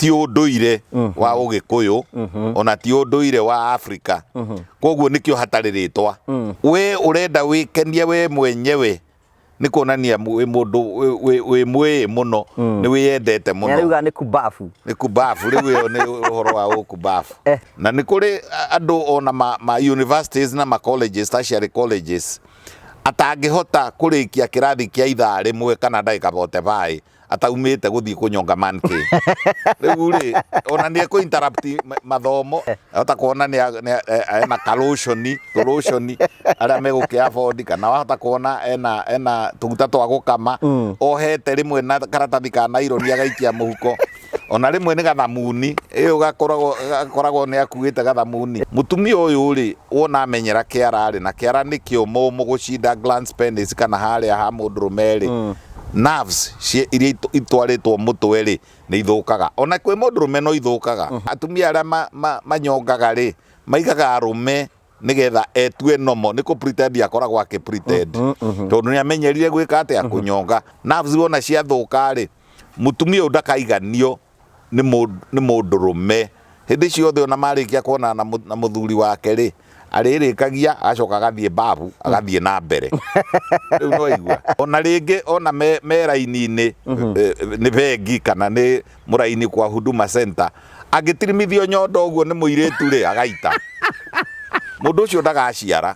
Ti ũndũire wa Ũgĩkũyũ, ona ti ũndũire wa Afrika. Koguo nĩkĩo hatarĩ rĩtwa. We ũrenda wĩkenie we mwenyewe, nĩ kuonania wĩ mũndũ wĩ mwĩĩ mũno, nĩ wĩyendete mũno. Nĩarauga nĩ kubabu. Nĩ kubabu. Rĩu ĩyo nĩ ũhoro wa ũkubabu. Na nĩ kũrĩ andũ ona ma universities na ma colleges, tertiary colleges, atangĩhota kũrĩkia kĩrathi kĩa ithaa rĩmwe kana ndagĩka 45 ataumĩte gũthiĩ kũnyonga monkey. Rĩu rĩ, ona nĩ ekũ interrupt mathomo. Ahota kuona ena kalũconi, tũrũconi arĩa megũkĩ afford, kana wahota kuona ena tũguta twa gũkama ohete rĩmwe na karatathi ka naironi agaikia mũhuko, ona rĩmwe nĩ gathamuni ĩyo gakoragwo nĩ akuĩte gathamuni. Mũtumia ũyũ rĩ, wona amenyera kĩara rĩ, na kĩara nĩ kĩũmũ gũcinda glans penis kana harĩa ha mũndũrũme rĩ, nerves iria itwarĩtwo mũtwe rĩ, nĩ ithũkaga. Ona kwĩ mũndũrũme no ithũkaga. Atumia arĩa manyongaga rĩ, maigaga arũme nĩgetha etue nomo, nĩ kũ pretend akoragwo akĩ pretend, tondũ nĩ amenyerire gwĩka atĩa? Kũnyonga. Nerves wona ciathũka rĩ, mũtumia ũyũ ndakaiganio nĩ mũndũrũme hĩndĩ ciothe. Ona marĩkia kuonana na mũthuri wake rĩ, arĩrĩkagia agacoka agathiĩ babu, agathiĩ na mbere. Rĩu no igua ona rĩngĩ ona me raini-inĩ, nĩ bengi kana nĩ mũraini kwa Huduma Center, angĩtirimithio nyondo ũguo nĩ mũirĩtu rĩ, agaita mũndũ ũcio ndagaciara.